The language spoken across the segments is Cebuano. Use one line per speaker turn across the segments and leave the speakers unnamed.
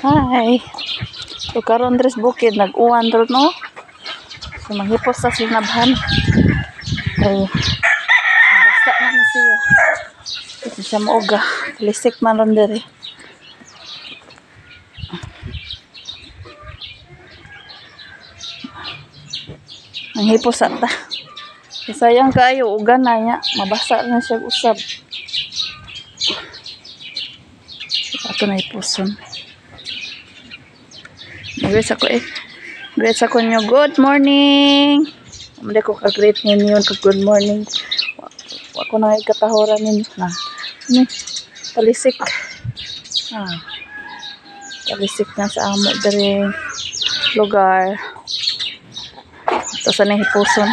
Hi. So karon dres bukid nag-uwan ro, no? So manghipos sa sinabhan. Kay basta man siya. Kasi siya maoga. Talisik man ron diri. Manghipos sa ta. Sayang kaayo ugan na niya. Mabasa na siya usab. Ato na ipuson. Greet ako eh. Greet ako nyo. Good morning! Hindi ko ka-greet ninyo. Good morning. Wa ko na ikatahoran ninyo. Na. Ano? Talisik. Ah. Talisik na sa amo diri lugar. Ito sa nahipuson.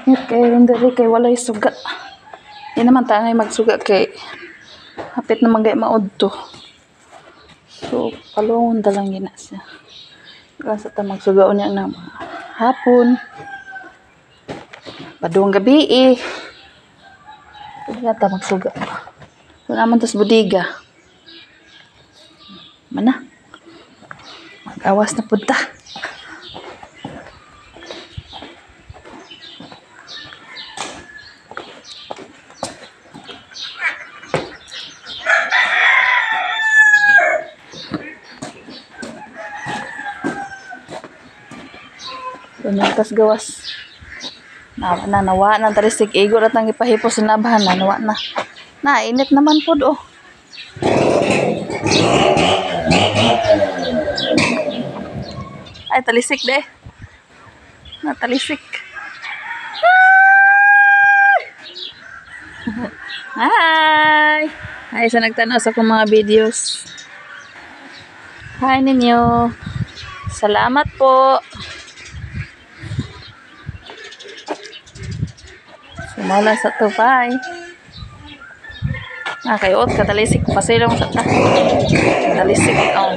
Init kayo rin diri kay walay suga. Di naman tanay magsuga kay hapit naman gay maod to. So, palungon dalang gina siya. Sa ta magsugaon niya na hapon. Padung gabi eh. Pwede na ta magsuga. So, naman tas budiga. Mana? Mag-awas na punta. Tas gawas. Nawa na, nawa na talisik igo ra tang ipahipos sa nabhan na, nawa na. Na init naman pod oh. Ay talisik de. Na talisik. Hi. Hi sa nagtan-aw sa akong mga videos. Hi ninyo. Salamat po. Sumala sa tupay. Ah, kay ot katalisik pasilong sa ta. Talisik oh.